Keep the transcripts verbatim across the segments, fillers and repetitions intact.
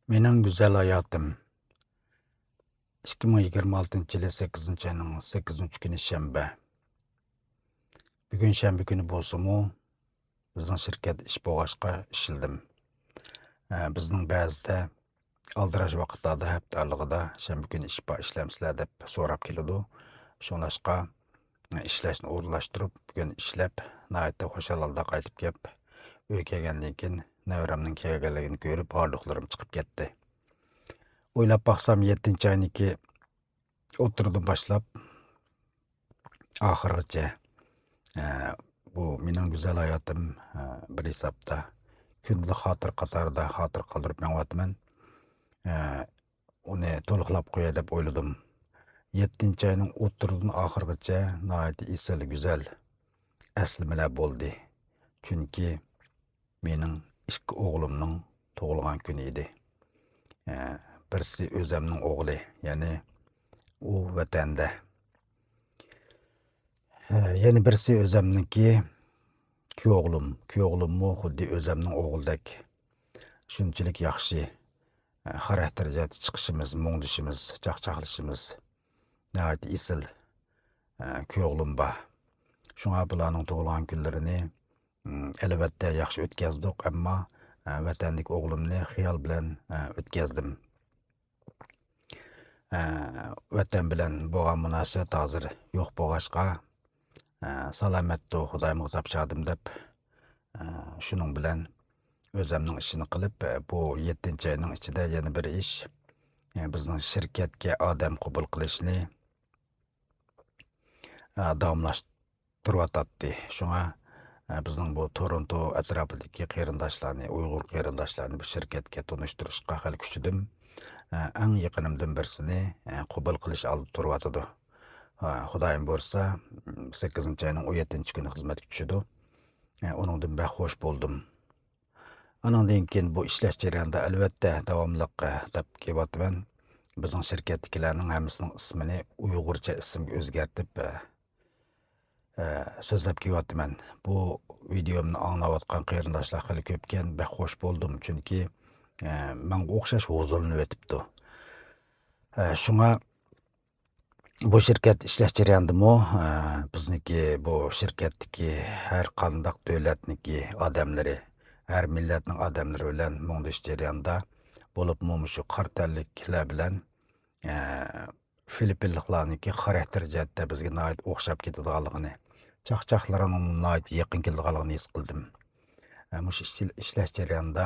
مېنىڭ گۈزەل ھاياتىم. ئىككى مىڭ يىگىرمە ئالتىنچى يىلى سەككىزىنچى ئاينىڭ سەككىزىنچى كۈنى شەنبە. بۈگۈن شەنبە كۈنى بولسىمۇ، بىزنىڭ شىركەت ئىش بولغاچقا ئىشلىدىم. ئە، بىزنىڭ بەزىدە ئالدىراش ۋاقىتلاردا ھەپتە ئارىلىقىدا شەنبە كۈنى ئىش بار، ئىشلەمسىلەر دەپ سوراپ كېلىدۇ. شۇڭلاشقا، ئىشلەشنى ئورۇنلاشتۇرۇپ، بۈگۈن ئىشلەپ، ناھايىتى خۇشال ھالدا قايتىپ كېلىپ، ئۆيگە كەلگەندىن كېيىن، نەۋرەمنىڭ كەلگەنلىكىنى كۆرۈپ، ھاردۇقلىرىم چىقىپ كەتتى. ئويلاپ باقسام، يەتتىنچى ئاينىڭكى ئوتتۇرىدىن باشلاپ، ئاخىرغىچە، ئە، بۇ مېنىڭ گۈزەل ھاياتىم، ئە، بىر ھېسابتا كۈندىلىك خاتىرە قاتارىدا خاتىرە قالدۇرۇپ مېڭىۋاتىمەن. ئە، ئۇنى تولۇقلاپ قوياي دەپ ئويلىدىم. يەتتىنچى ئاينىڭ ئوتتۇرىدىن ئاخىرغىچە ناھايىتى ئېسىل، گۈزەل ئەسلىمىلەر بولدى. چۈنكى مېنىڭ ئىككى ئوغلۇمنىڭ تۇغۇلغان كۈنى ئىدى. ئە، بىرسى ئۆزەمنىڭ ئوغلى، يەنى ئۇ ۋەتەندە. ئە، يەنە بىرسى ئۆزەمنىڭكى كۈيئوغلۇم. كۈيئوغلۇممۇ خۇددى ئۆزەمنىڭ ئوغلىدەك. شۇنچىلىك ياخشى، ئە، خاراكتېر جەھەتتە چىقىشىمىز، مۇڭدىشىمىز، چاقچاقلىشىمىز ناھايىتى ئېسىل، ئە، كۈيئوغلۇم بار. شۇڭا بۇلارنىڭ تۇغۇلغان كۈنلىرىنى، ئىم، ئەلۋەتتە ياخشى ئۆتكەزدۇق، ئەمما، ئە، ۋەتەندىكى ئوغلۇمنى خىيال بىلەن، ئە، ئۆتكەزدىم. ئە، ۋەتەن بىلەن بولغان مۇناسىۋەت ھازىر يوق بولغاچقا، ئە، سالامەتتۇ، خۇدايىمغا تاپشۇردۇم دەپ، ئە، شۇنىڭ بىلەن ئۆزەمنىڭ ئىشىنى قىلىپ، ئە، بۇ يەتتىنچى ئاينىڭ ئىچىدە يەنە بىر ئىش، ئە، بىزنىڭ شىركەتكە ئادەم قوبۇل قىلىشنى، ئە، داۋاملاشتۇرۇۋاتاتتى. شۇڭا، ئە، بىزنىڭ بۇ تورونتو ئەتراپىدىكى قېرىنداشلارنى، ئۇيغۇر قېرىنداشلارنى بۇ شىركەتكە تونۇشتۇرۇشقا خېلى كۈچىدىم. ئە، ئەڭ يېقىنىمدىن بىرسىنى، ئە، قوبۇل قىلىش ئالدىدا تۇرۇۋاتىدۇ. ئە، خۇدايىم بۇيرۇسا، سەككىزىنچى ئاينىڭ ئون يەتتىنچى كۈنى خىزمەتكە چۈشىدۇ. ئە، ئۇنىڭدىن بەك خوش بولدۇم. ئانىڭدىن كېيىن بۇ ئىشلەش جەريانىدا، ئەلۋەتتە، داۋاملىق، ئە، دەپ كېلىۋاتىمەن. بىزنىڭ شىركەتتىكىلەرنىڭ ھەممىسىنىڭ ئىسمىنى ئۇيغۇرچە ئىسىمگە ئۆزگەرتىپ، ئە، ئە، سۆزلەپ كېلىۋاتىمەن. بۇ ۋىدېئومنى ئاڭلاۋاتقان قېرىنداشلار خېلى كۆپكەن، بەك خوش بولدۇم، چۈنكى، ئە، ماڭا ئوخشاش ھۇزۇرلىنىۋېتىپتۇ. ئە، شۇڭا بۇ شىركەت ئىشلەش جەريانىدىمۇ، ئە، بىزنىڭكى بۇ شىركەتتىكى ھەر قانداق دۆلەتنىڭكى ئادەملىرى، ھەر مىللەتنىڭ ئادەملىرى بىلەن مۇڭدىشىش جەريانىدا، بولۇپمۇ مۇشۇ قارا تەنلىكلەر بىلەن، ئە، فىلىپپىنلىقلارنىڭكى خاراكتېر جەھەتتە بىزگە ناھايىتى ئوخشاپ كېتىدىغانلىقىنى، چاقچاقلىرىنىڭ ناھايىتى يېقىن كېلىدىغانلىقىنى ھېس قىلدىم. ئە، مۇشۇ ئىش-، ئىشلەش جەريانىدا،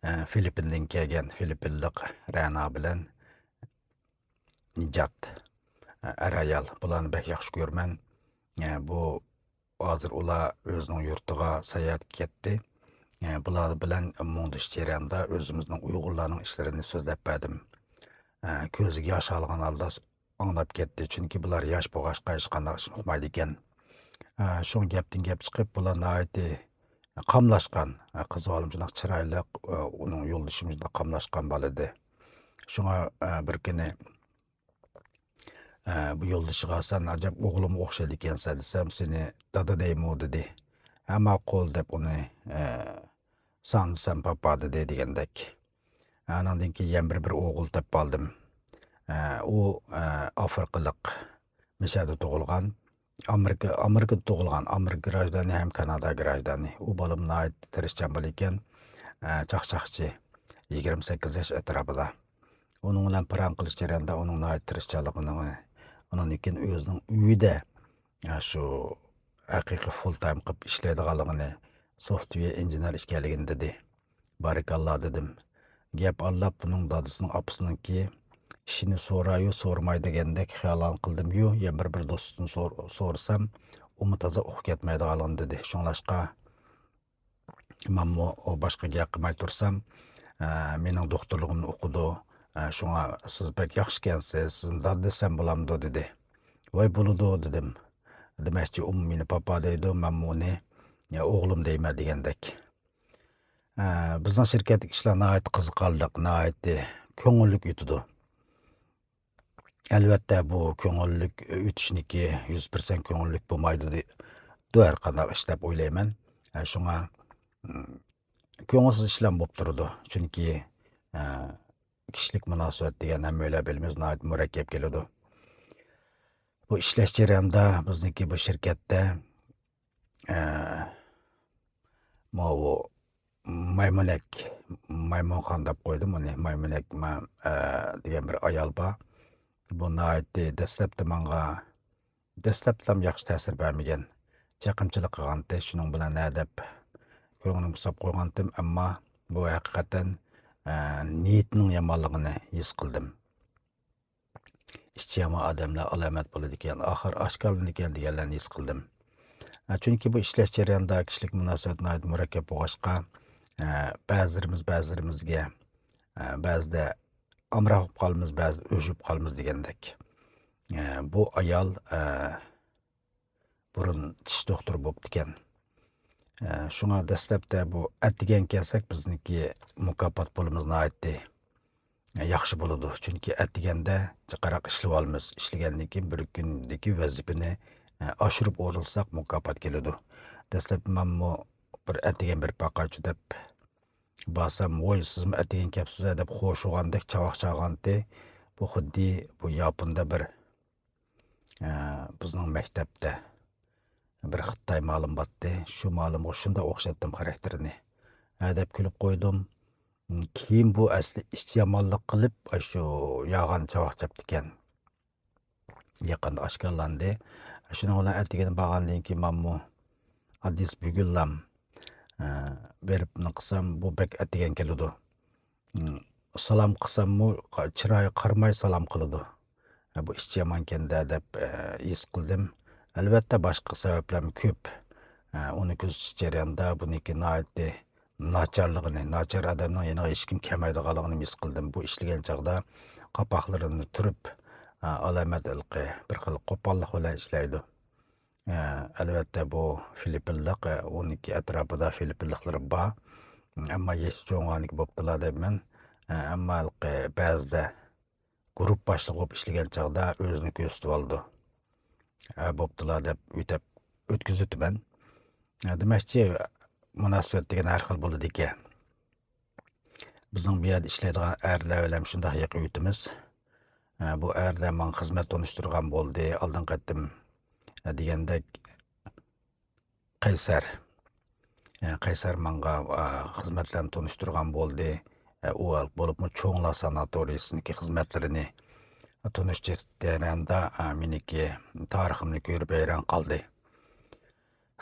ئە، فىلىپپىندىن كەلگەن فىلىپپىنلىق رەنا بىلەن نىجات، ئە، ئەر-ئايال، بۇلارنى بەك ياخشى كۆرىمەن. ئە، بۇ ھازىر ئۇلار ئۆزىنىڭ يۇرتىغا ساياھەتكە كەتتى. ئە، بۇلار بىلەن مۇڭدىشىش جەريانىدا ئۆزىمىزنىڭ ئۇيغۇرلارنىڭ ئىشلىرىنى سۆزلەپ بەردىم. ئە، كۆزىگە ياش ئالغان ھالدا ئاڭلاپ كەتتى، چۈنكى بۇلار ياش بولغاچقا ھېچقانداق ئىشنى ئۇقمايدىكەن. ئە، شۇڭا گەپتىن گەپ چىقىپ، بۇلار ناھايىتى قاملاشقان. ئە، قىز بالام شۇنداق چىرايلىق، ئە، ئۇنىڭ يولدىشىمۇ شۇنداق قاملاشقان بالا ئىدى. شۇڭا، ئە، بىر كۈنى، ئە، بۇ يولدىشىغا، «سەن ئەجەب ئوغلۇمغا ئوخشايدىكەنسەن» دېسەم، «سېنى دادا دەيمۇ؟» دېدى. «ھە، ماقۇل» دەپ ئۇنى، ئە، «ساڭا دېسەم پاپا» دېدى دېگەندەك. ئانىڭدىن كېيىن يەنە بىر، بىر ئوغۇل تېپىپ ئالدىم. ئە، ئۇ، ئە، ئافرىقىلىق، مىسىردا تۇغۇلغان، ئامېرىكا، ئامېرىكىدا تۇغۇلغان، ئامېرىكا گراژدانى ھەم كانادا گراژدانى. ئۇ بالام ناھايىتى تىرىشچان بالا ئىكەن، ئە، چاقچاقچى، يىگىرمە سەككىز ياش ئەتراپىدا. ئۇنىڭ بىلەن پاراڭ قىلىش جەريانىدا ئۇنىڭ ناھايىتى تىرىشچانلىقىنى، ئۇنىڭدىن كېيىن ئۆزىنىڭ ئۆيىدە، ئە، شۇ ھەقىقىي فۇل تايم قىلىپ ئىشلەيدىغانلىقىنى، سوفتۋېر ئىنژېنېر ئىكەنلىكىنى دېدى. بارىكاللا دېدىم. گەپ ئاڭلاپ، بۇنىڭ دادىسىنىڭ، ئاپىسىنىڭكى ئىشىنى سورايۇ، سورىماي دېگەندەك خىيالىڭ قىلدىميۇ، يەنە بىر، بىر دوستىدىن سور-، سورىسام، ئۇمۇ تازا ئۇقۇپ كەتمەيدىغانلىقىنى دېدى. شۇڭلاشقا، مەنمۇ ئۇ باشقا گەپ قىلماي تۇرسام، ئە، مېنىڭ دوختۇرلۇقۇمنى ئوقۇدۇ. ئە، شۇڭا سىز بەك ياخشىكەنسىز، سىزنى دادا دېسەم بولامدۇ؟ دېدى. ۋاي، بولىدۇ، دېدىم. دېمەكچى، ئۇمۇ مېنى پاپا دەيدۇ، مەنمۇ ئۇنى، يا، ئوغلۇم دەيمەن دېگەندەك. ئە، بىزنىڭ شىركەتتىكى ئىشلار ناھايىتى قىزىقارلىق، ناھايىتى كۆڭۈللۈك ئۆتىدۇ. ئەلۋەتتە، بۇ كۆڭۈللۈك ئۆتۈشنىكى يۈز پىرسەنت كۆڭۈللۈك بولمايدۇ دە-، دە ھەر قانداق ئىش دەپ ئويلايمەن. ئە، شۇڭا، ئىم، كۆڭۈلسىز ئىشلار بولۇپ تۇرىدۇ. چۈنكى، ئە، كىشىلىك مۇناسىۋەت دېگەن ھەممەيلەن بىلىمىز، ناھايىتى مۇرەككەپ كېلىدۇ. بۇ ئىشلەش جەريانىدا بىزنىڭكى بۇ شىركەتتە، ئە، ماۋۇ مايمۇنەك، مايمۇنخان دەپ قويدۇم ئۇنى، مايمۇنەك ما-، ئە، دېگەن بىر ئايال بار. بۇ ناھايىتى دەسلەپتە ماڭا، دەسلەپتىلا ياخشى تەسىر بەرمىگەن. چېقىمچىلىق قىلغانتى، شۇنىڭ بىلەن ھە دەپ كۆڭلۈمگە ساپ قويغانتىم، ئەمما بۇ ھەقىقەتەن، ئە، نىيىتىنىڭ يامانلىقىنى ھېس قىلدىم. ئىچى يامان ئادەملەر ئالامەت بولىدىكەن، ئاخىر ئاشكارىلىنىدىكەن دېگەنلەرنى ھېس قىلدىم. ئە، چۈنكى بۇ ئىشلەش جەريانىدا كىشىلىك مۇناسىۋەت ناھايىتى مۇرەككەپ بولغاچقا، ئە، بەزىلىرىمىز بەزىلىرىمىزگە، ئە، بەزىدە ئامراق بولۇپ قالىمىز، بەزىدە ئۆچۈپ قالىمىز دېگەندەك. ئە، بۇ ئايال، ئە، بۇرۇن چىش دوختۇرى بوپتىكەن. ئە، شۇڭا دەسلەپتە بۇ ئەتىگەن كەلسەك، بىزنىڭكى مۇكاپات پۇلىمىز ناھايىتى ياخشى بولىدۇ. چۈنكى ئەتىگەندە جىقراق ئىشلىۋالىمىز. ئىشلىگەندىن كېيىن بىر كۈندىكى ۋەزىپىنى، ئە، ئاشۇرۇپ ئورۇنلىساق مۇكاپات كېلىدۇ. دەسلەپ مەنمۇ بىر ئەتىگەن بېرىپ باقايچۇ دەپ بارسام، ۋوي، سىزمۇ ئەتىگەن كەپسىز-ھە دەپ خوش بولغاندەك چاۋاك چالغانتى. بۇ خۇددى بۇ ياپوندا بىر، ئە، بىزنىڭ مەكتەپتە بىر خىتاي مۇئەللىم بارتتى. شۇ مۇئەللىمغا شۇنداق ئوخشاتتىم خاراكتېرىنى. ھە دەپ كۈلۈپ قويدۇم. كېيىن بۇ ئەسلى ئىچ يامانلىق قىلىپ، ئاشۇ يالغان چاۋاك چاپتىكەن. يېقىندا ئاشكارىلاندى. شۇنىڭ بىلەن ئەتىگەن بارغاندىن كېيىن مەنمۇ ئاددىيسى بۈگۈنلام، ئە، بېرىپ نېمە قىلسام، بۇ بەك ئەتىگەن كېلىدۇ. ئىم، سالام قىلساممۇ، قا-، چىرايىغا قارىماي سالام قىلىدۇ. ئە، بۇ ئىچى يامانكەن-دە دەپ، ئە، ھېس قىلدىم. ئەلۋەتتە، باشقا سەۋەبلەرمۇ كۆپ. ئە، ئۇنى كۆزىتىش جەريانىدا بۇنىڭكى ناھايىتى ناچارلىقىنى، ناچار ئادەمنىڭ يېنىغا ھېچكىم كەلمەيدىغانلىقىنى ھېس قىلدىم. بۇ ئىشلىگەن چاغدا قاپاقلىرىنى تۈرۈپ، ئە، ئالامەت ھېلىقى بىر خىل قوپاللىق بىلەن ئىشلەيدۇ. ئە، ئەلۋەتتە، بۇ فىلىپپىنلىق، ئە، ئۇنىڭكى ئەتراپىدا فىلىپپىنلىقلىرى بار. ئەمما يېشى چوڭلارنىڭكى بوپتۇلا دەيمەن. ئە، ئەمما ھېلىقى بەزىدە گۇرۇپپا باشلىقى بولۇپ ئىشلىگەن چاغدا ئۆزىنى كۆرسىتىۋالىدۇ. ئە، بوپتۇلا دەپ ئۆتەپ ئۆتكۈزۈۋېتىمەن. ئە، دېمەكچى، مۇناسىۋەت دېگەن ھەر خىل بولىدىكەن. بىزنىڭ بۇ يەردە ئىشلەيدىغان ئەرلەر بىلەن شۇنداق يېقىن ئۆتىمىز. ئە، بۇ ئەرلەر ماڭا خىزمەت تونۇشتۇرغان بولدى. ئالدىنقى قېتىم، ئە، دېگەندەك قەيسەر. ئە، قەيسەر ماڭا، ئە، خىزمەتلەرنى تونۇشتۇرغان بولدى. ئە، ئۇ بولۇپمۇ چوڭلار ساناتورىيىسىنىڭكى خىزمەتلىرىنى تونۇشتۇرۇپ جەريانىدا، ئە، مېنىڭكى تارىخىمنى كۆرۈپ ھەيران قالدى.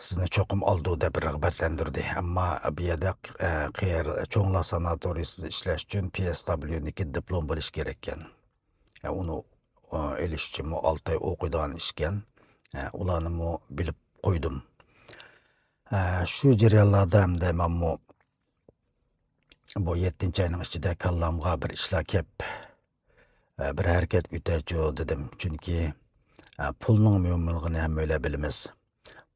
سىزنى چوقۇم ئالىدۇ دەپ رىغبەتلەندۈردى. ئەمما بۇ يەردە، ئە، قەيەر-، چوڭلار ساناتورىيىسىدا ئىشلەش ئۈچۈن پى ئېس دابليۇنىڭكى دىپلوم بولۇش كېرەككەن. ئە، ئۇنى، ئە، ئېلىش ئۈچۈنمۇ ئالتە ئاي ئوقۇيدىغان ئىشكەن. ئە، ئۇلارنىمۇ بىلىپ قويدۇم. ئە، شۇ جەريانلاردا ھەمدە مەنمۇ بۇ يەتتىنچى ئاينىڭ ئىچىدە كاللامغا بىر ئىشلار كەپ، ئە، بىر ھەرىكەت ئۆتەيچۇ دېدىم. چۈنكى، ئە، پۇلنىڭ مۇھىملىقىنى ھەممەيلەن بىلىمىز.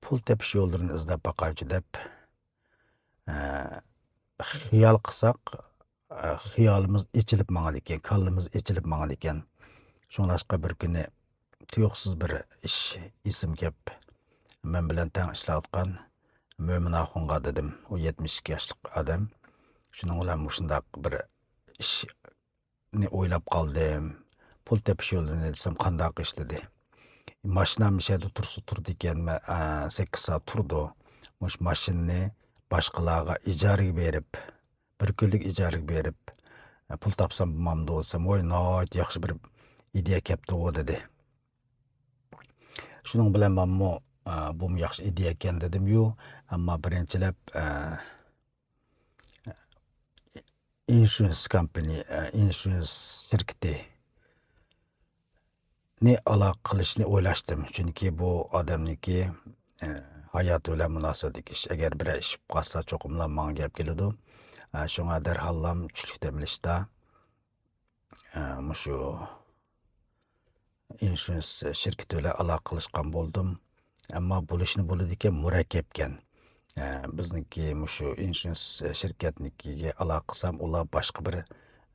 پۇل تېپىش يوللىرىنى ئىزدەپ باقايچۇ دەپ، ئە، خىيال قىلساق، ئە، خىيالىمىز ئېچىلىپ ماڭىدىكەن، كاللىمىز ئېچىلىپ ماڭىدىكەن. شۇڭلاشقا بىر كۈنى تۇيۇقسىز بىر ئىش ئېسىمگە كەپ، مەن بىلەن تەڭ ئىشلەۋاتقان مۆمىن ئاخۇنغا دېدىم، ئۇ يەتمىش ئىككى ياشلىق ئادەم. شۇنىڭ بىلەن مۇشۇنداق بىر ئىشنى ئويلاپ قالدىم. پۇل تېپىش يولىنى دېسەم، قانداق ئىش دېدى. ماشىنا مۇشۇ يەردە تۇرسا تۇرىدىكەن، مە-، ئە، سەككىز سائەت تۇرىدۇ. مۇشۇ ماشىنىنى باشقىلارغا ئىجارىگە بېرىپ، بىر كۈنلۈك ئىجارىگە بېرىپ، ئە، پۇل تاپسام بولمامدۇ دېسەم، ۋاي، ناھايىتى ياخشى بىر ئىدىيە كەپتىغۇ دېدى. شۇنىڭ بىلەن مەنمۇ، ئە، بۇمۇ ياخشى ئىدىيە ئىكەن دېدىميۇ، ئەمما بىرىنچىلەپ، ئە، ئىنشۇرنس كامپىنى، ئە، ئىنشۇرنس شىركىتىنى ئالاقە قىلىشنى ئويلاشتىم. چۈنكى بۇ ئادەمنىڭكى، ئە، ھاياتى بىلەن مۇناسىۋەتلىك ئىش. ئەگەر بىرەر ئىش بولۇپ قالسا، چوقۇملا ماڭا گەپ كېلىدۇ. ئە، شۇڭا دەرھاللام چۈشلۈك دەم ئېلىشتا، ئە، مۇشۇ ئىنشۇرنس شىركىتى بىلەن ئالاقە قىلىشقان بولدۇم. ئەمما بولۇشنى بولىدىكەن، مۇرەككەپكەن. ئە، بىزنىڭكى مۇشۇ ئىنشۇرنس شىركەتنىڭكىگە ئالاقە قىلسام، ئۇلار باشقا بىر،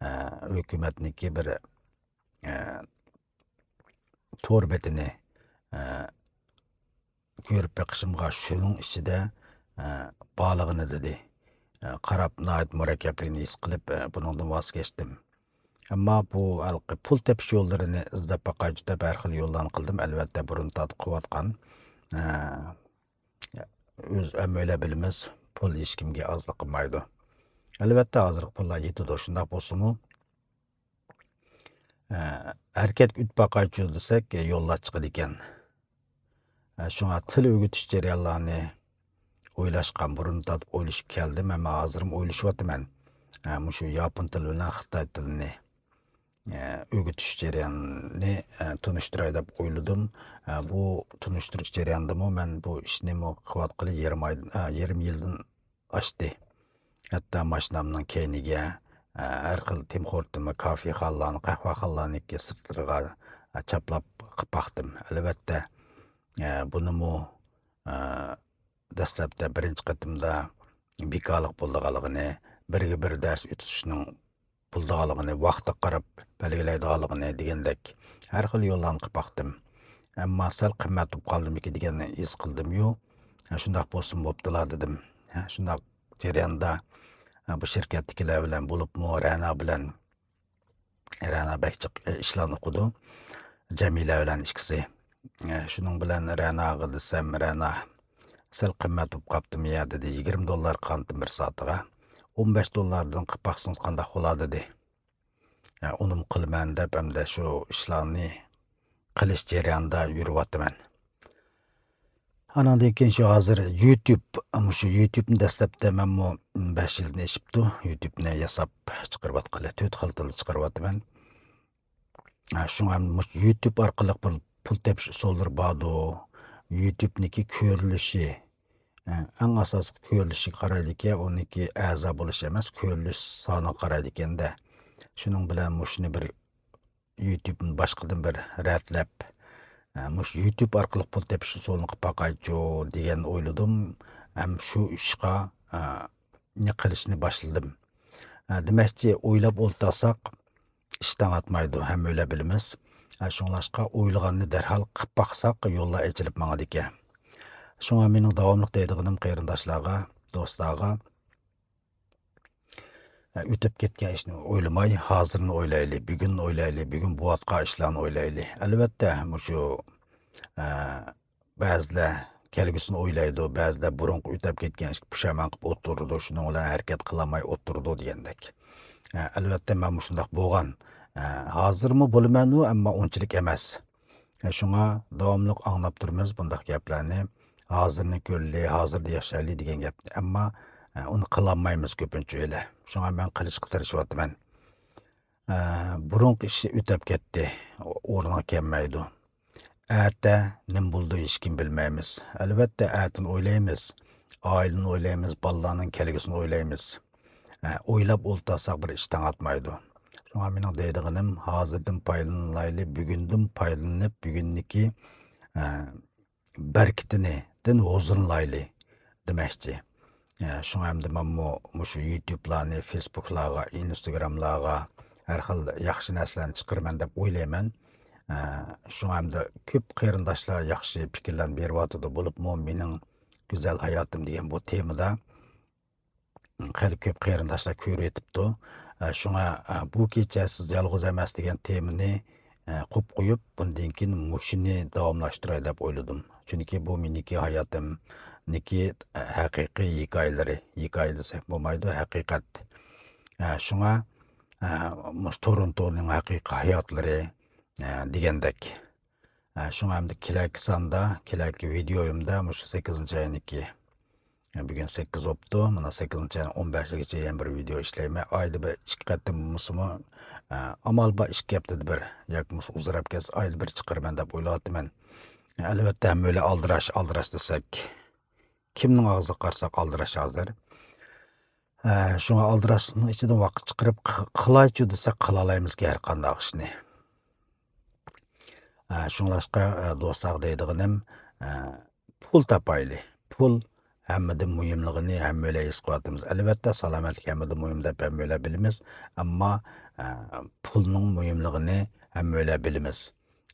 ئە، ھۆكۈمەتنىڭكى بىر، ئە، تور بېتىنى، ئە، كۆرۈپ بېقىشىمغا شۇنىڭ ئىچىدە، ئە، بارلىقىنى دېدى. ئە، قاراپ ناھايىتى مۇرەككەپلىكنى ھېس قىلىپ، ئە، بۇنىڭدىن ۋاز كەچتىم. ئەمما بۇ ھېلىقى پۇل تېپىش يوللىرىنى ئىزدەپ باقايچۇ دەپ ھەر خىل يوللارنى قىلدىم. ئەلۋەتتە، بۇرۇن تارتىپ قىلىۋاتقان، ئە، ئۆز ھەممەيلەن بىلىمىز، پۇل ھېچكىمگە ئازلىق قىلمايدۇ. ئەلۋەتتە، ھازىرقى پۇللار يېتىدۇ. شۇنداق بولسىمۇ، ئە، ھەرىكەتكە ئۆتۈپ باقايچۇ دېسەك، يوللار چىقىدىكەن. ئە، شۇڭا تىل ئۆگىتىش جەريانلارنى ئويلاشقان، بۇرۇن تارتىپ ئويلىشىپ كەلدىم، ئەمما ھازىرمۇ ئويلىشىۋاتىمەن. ئە، مۇشۇ ياپون تىلى بىلەن خىتاي تىلىنى، ئە، ئۆگىتىش جەريانىنى، ئە، تونۇشتۇراي دەپ ئويلىدىم. ئە، بۇ تونۇشتۇرۇش جەريانىدىمۇ مەن بۇ ئىشنىمۇ قىلىۋاتقىلى يېرىم ئاي، ئە، يېرىم يىلدىن ئاشتى. ھەتتا ماشىنامنىڭ كەينىگە، ئە، ھەر خىل تېمىخورتىمۇ، كافېخانىلارنى، قەھۋەخانىلارنىڭكى سىرتلىرىغا، ئە، چاپلاپ قىلىپ باقتىم. ئەلۋەتتە، ئە، بۇنىمۇ، ئە، دەسلەپتە بىرىنچى قېتىمدا بىكارلىق بولىدىغانلىقىنى، بىرگە بىر دەرس ئۆتۈشنىڭ بولىدىغانلىقىنى، ۋاقىتقا قاراپ بەلگىلەيدىغانلىقىنى دېگەندەك ھەر خىل يوللارنى قىلىپ باقتىم. ئەمما سەل قىممەت بولۇپ قالدىمىكىن دېگەننى ھېس قىلدىميۇ. ھە، شۇنداق بولسىمۇ بوپتىلا دېدىم. ھە، شۇنداق جەرياندا، ھە، بۇ شىركەتتىكىلەر بىلەن بولۇپمۇ رەنا بىلەن، رەنا بەك جىق ئىشلارنى ئۇقىدۇ. جەمىلە بىلەن ئىككىسى. ئە، شۇنىڭ بىلەن رەناغا دېسەم، رەنا، سەل قىممەت بولۇپ قاپتىمۇ يا دېدى، يىگىرمە دوللار قانتىم بىر سائىتىغا. ئون بەش دوللاردىن قىلىپ باقسىڭىز قانداق بولا دېدى. ئە، ئۇنىمۇ قىلىمەن دەپ ئەمدى شۇ ئىشلارنى قىلىش جەريانىدا يۈرۈۋاتىمەن. ئاناندىن كېيىن شۇ ھازىر يۇتيۇب، مۇشۇ يۇتيۇبنى دەسلەپتە مەنمۇ بەش يىلدىن ئېشىپتۇ، يۇتيۇبنى ياساپ چىقىرىۋاتقىلى، تۆت خىل تىلدا چىقىرىۋاتىمەن. ھە، شۇڭا مۇشۇ يۇتيۇب ئارقىلىق بىر پۇل تېپىش ئۇسۇللىرى باردۇ. يۇتيۇبنىڭكى كۆرۈلۈشى، ئەڭ ئاساسلىق كۆرۈلۈشىگە قارايدىكەن، ئۇنىڭكى ئەزا بولۇش ئەمەس، كۆرۈلۈش سانىغا قارايدىكەن-دە. شۇنىڭ بىلەن مۇشۇنى بىر يۇتيۇبنى باشقىدىن بىر رەتلەپ، مۇشۇ يۇتيۇب ئارقىلىق پۇل تېپىش ئۇسۇلىنى قىلىپ باقايچۇ دېگەننى ئويلىدىم. ھەم شۇ ئىشقا، نى قىلىشنى باشلىدىم. دېمەكچى، ئويلاپ ئولتۇرساق، ئىش تاڭاتمايدۇ، ھەممەيلەن بىلىمىز. شۇڭلاشقا ئويلىغاننى دەرھال قىلىپ باقساق، يوللار ئېچىلىپ ماڭىدىكەن. شۇڭا مېنىڭ داۋاملىق دەيدىغىنىم قېرىنداشلارغا، دوستلارغا، ئۆتۈپ كەتكەن ئىشنى ئويلىماي، ھازىرنى ئويلايلى، بۈگۈننى ئويلايلى، بۈگۈن بولۇۋاتقان ئىشلارنى ئويلايلى. ئەلۋەتتە، مۇشۇ، ئە، بەزىلەر كەلگۈسىنى ئويلايدۇ، بەزىلەر بۇرۇنقى ئۆتۈپ كەتكەن ئىشقا پۇشايمان قىلىپ ئولتۇرىدۇ، شۇنىڭ بىلەن ھەرىكەت قىلالماي ئولتۇرىدۇ دېگەندەك. ئە، ئەلۋەتتە، مەنمۇ شۇنداق بولغان. ئە، ھازىرمۇ بولىمەنۇ، ئەمما ئۇنچىلىك ئەمەس. ئە، شۇڭا داۋاملىق ئاڭلاپ تۇرىمىز بۇنداق گەپلەرنى. ھازىرنى كۆرەيلى، ھازىردا ياشايلى دېگەن گەپنى. ئەمما، ئە، ئۇنى قىلالمايمىز كۆپىنچە ھېلى. شۇڭا مەن قىلىشقا تىرىشىۋاتىمەن. ئە، بۇرۇنقى ئىش ئۆتۈپ كەتتى، ئورنىغا كەلمەيدۇ. ئەتە نېمە بولىدۇ، ھېچكىم بىلمەيمىز. ئەلۋەتتە، ئەتىنى ئويلايمىز، ئائىلىنى ئويلايمىز، بالىلارنىڭ كەلگۈسىنى ئويلايمىز. ئە، ئويلاپ ئولتۇرساق بىر ئىش تاڭاتمايدۇ. شۇڭا مېنىڭ دەيدىغىنىم، ھازىردىن پايدىلىنايلى، بۈگۈندىن پايدىلىنىپ، بۈگۈننىكى، ئە، بەرىكىتىنى، دىن ھۇزۇرلىنايلى دېمەكچى. ئە، شۇڭا ئەمدى مەنمۇ مۇشۇ يۇتيۇبلارنى، فېيسبۇكلارغا، ئىنستاگراملارغا ھەر خىل ياخشى نەرسىلەرنى چىقىرىمەن دەپ ئويلايمەن. ئە، شۇڭا ئەمدى كۆپ قېرىنداشلار ياخشى پىكىرلەرنى بېرىۋاتىدۇ. بولۇپمۇ مېنىڭ گۈزەل ھاياتىم دېگەن بۇ تېمىدا خېلى كۆپ قېرىنداشلار كۆرۈۋېتىپتۇ. ئە، شۇڭا، ئە، بۇ كېچە سىز يالغۇز ئەمەس دېگەن تېمىنى، ئە، قويۇپ قويۇپ، بۇندىن كېيىن مۇشۇنى داۋاملاشتۇراي دەپ ئويلىدىم. چۈنكى بۇ مېنىڭكى ھاياتىمنىڭكى، ئە، ھەقىقىي ھېكايىلىرى. ھېكايە دېسەك بولمايدۇ، ھەقىقەت. ئە، شۇڭا، ئە، مۇشۇ تورونتونىڭ ھەقىقىي ھاياتلىرى، ئە، دېگەندەك. ئە، شۇڭا ئەمدى كېلەركى ساندا، كېلەركى ۋىدېيويۇمدا مۇشۇ سەككىزىنچى ئاينىڭكى، ئە، بۈگۈن سەككىز بوپتۇ، مانا سەككىزىنچى ئاينىڭ ئون بەشىگىچە يەنە بىر ۋىدېيو ئىشلەيمەن. ئايدا بىر ئىككى قېتىم بولمىسىمۇ، ئە، ئامال بار ئىككى ھەپتىدە بىر ياكى بولمىسا ئۇزىراپ كەتسە ئايدا بىر چىقىرىمەن دەپ ئويلاۋاتىمەن. ئەلۋەتتە، ھەممەيلەن ئالدىراش، ئالدىراش دېسەك، كىمنىڭ ئاغزىغا قارىساق ئالدىراش ھازىر. ئە، شۇڭا ئالدىراشلىقنىڭ ئىچىدىن ۋاقىت چىقىرىپ ق-، قىلايچۇ دېسەك، قىلالايمىزكى ھەر قانداق ئىشنى. ئە، شۇڭلاشقا، ئە، دوستلارغا دەيدىغىنىم، ئە، پۇل تاپايلى. پۇل ھەممىدىن مۇھىملىقىنى ھەممەيلەن ھېس قىلىۋاتىمىز. ئەلۋەتتە، سالامەتلىك ھەممىدىن مۇھىم دەپ ھەممەيلەن بىلىمىز. ئەمما، ئە، پۇلنىڭ مۇھىملىقىنى ھەممەيلەن بىلىمىز.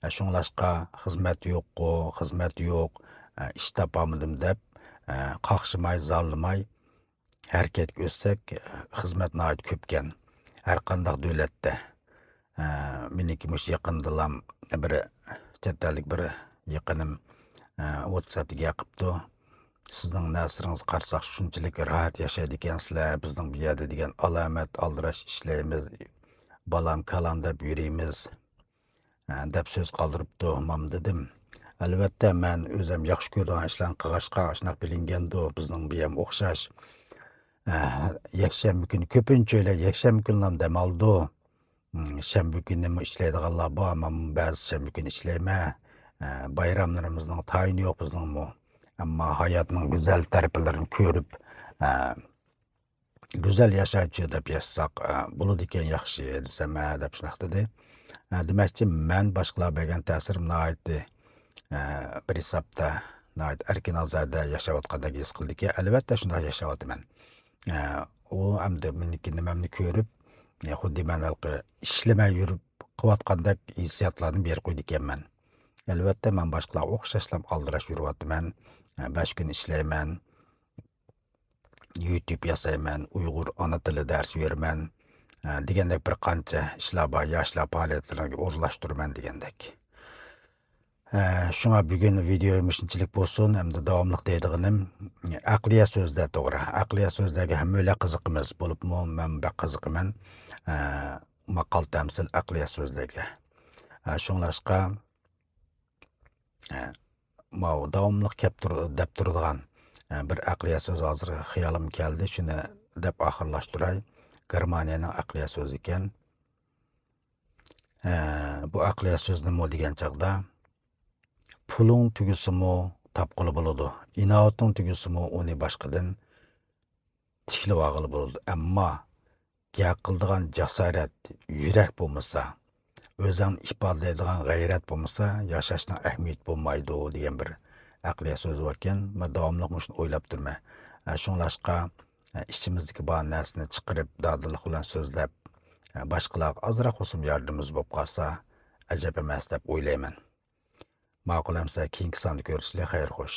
ئە، شۇڭلاشقا خىزمەت يوققۇ، خىزمەت يوق، ئە، ئىش تاپالمىدىم دەپ، ئە، قاقشىماي، زارلىماي، ھەرىكەتكە ئۆتسەك، خىزمەت ناھايىتى كۆپكەن. ھەر قانداق دۆلەتتە. ئە، مېنىڭكى مۇشۇ يېقىندىلا بىر چەت ئەللىك بىر يېقىنىم، ئە، ۋاتساپتا گەپ قىپتۇ. «سىزنىڭ نەرسىلىرىڭىزگە قارىساق شۇنچىلىك راھەت ياشايدىكەنسىلەر، بىزنىڭ بۇ يەردە دېگەن ئالامەت ئالدىراش ئىشلەيمىز، بالام كالام دەپ يۈرىمىز.» ھە، دەپ سۆز قالدۇرۇپتۇ. ماما دېدىم، ئەلۋەتتە، مەن ئۆزۈم ياخشى كۆرىدىغان ئىشلارنى قىلغاچقا، ئاشۇنداق بىلىنگەندۇ، بىزنىڭ بىيەم ئوخشاش. ھە، يەكشەنبە كۈنى، كۆپىنچە ئۆيلەر يەكشەنبە كۈنىلا دەم ئالىدۇ. ھىم، شەنبە كۈنىمۇ ئىشلەيدىغانلار بار، مەنمۇ بەزى شەنبە كۈنى ئىشلەيمەن. ھە، بايراملىرىمىزنىڭ تايىنى يوق بىزنىڭمۇ. ئەمما ھاياتنىڭ گۈزەل تەرەپلىرىنى كۆرۈپ، ھە، گۈزەل ياشايچۇ دەپ ياشىساق، ئە، بولىدىكەن ياخشى دېسەم، ھە دەپ شۇنداق دېدى. ھە، دېمەكچى، مەن باشقىلارغا بەرگەن تەسىرىم ناھايىتى، ئە، بىر ھېسابتا ناھايىتى ئەركىن ئازادە ياشاۋاتقاندەك ھېس قىلىدىكەن. ئەلۋەتتە، شۇنداق ياشاۋاتىمەن. ئە، ئۇ ئەمدى مېنىڭكى نېمەمنى كۆرۈپ، ئە، خۇددى مەن ھېلىقى ئىشلىمەي يۈرۈپ قىلىۋاتقاندەك ھېسسىياتلارنى بېرىپ قويىدىكەنمەن. ئەلۋەتتە، مەن باشقىلارغا ئوخشاشلا ئالدىراش يۈرۈۋاتىمەن. ئە، بەش كۈن ئىشلەيمەن. يۇتۇب ياسايمەن، ئۇيغۇر ئانا تىلى دەرسى بېرىمەن، ئە، دېگەندەك بىر قانچە ئىشلار بار، ياشلار پائالىيەتلىرىگە ئورۇنلاشتۇرىمەن دېگەندەك. ئە، شۇڭا بۈگۈن ۋىدېيو مۇشۇنچىلىك بولسۇن، ئەمدى داۋاملىق دەيدىغىنىم، ئەقلىيە سۆزلەر توغرا. ئەقلىيە سۆزلەرگە ھەممەيلەن قىزىقىمىز، بولۇپمۇ مەن بەك قىزىقىمەن. ئە، ماقال تەمسىل ئەقلىيە سۆزلەرگە. ئە، شۇڭلاشقا، ئە، ماۋۇ داۋاملىق كەپ تۇر-، دەپ تۇرىدىغان، ئە، بىر ئەقلىيە سۆز ھازىر خىيالىمغا كەلدى، شۇنى دەپ ئاخىرلاشتۇراي. گېرمانىيەنىڭ ئەقلىيە سۆزى ئىكەن. ئە، بۇ ئەقلىيە سۆز نېمە دېگەن چاغدا، پۇلۇڭ تۈگىسىمۇ تاپقىلى بولىدۇ، ئىناۋىتىڭ تۈگىسىمۇ ئۇنى باشقىدىن تىكلىۋالغىلى بولىدۇ. ئەمما گەپ قىلىدىغان جاسارەت، يۈرەك بولمىسا، ئۆزۈڭنى ئىپادىلەيدىغان غەيرەت بولمىسا، ياشاشنىڭ ئەھمىيىتى بولمايدۇ دېگەن بىر ئەقلىيە سۆز باركەن. مەن داۋاملىق مۇشۇنى ئويلاپ تۇرىمەن. ئە، شۇڭلاشقا، ئە، ئىچىمىزدىكى بار نەرسىنى چىقىرىپ، دادىللىق بىلەن سۆزلەپ، ئە، باشقىلارغا ئازراق بولسىمۇ ياردىمىمىز بولۇپ قالسا، ئەجەب ئەمەس دەپ ئويلايمەن. ماقۇل ئەمىسە، كېيىنكى ساندا كۆرۈشەيلى، خەير خوش.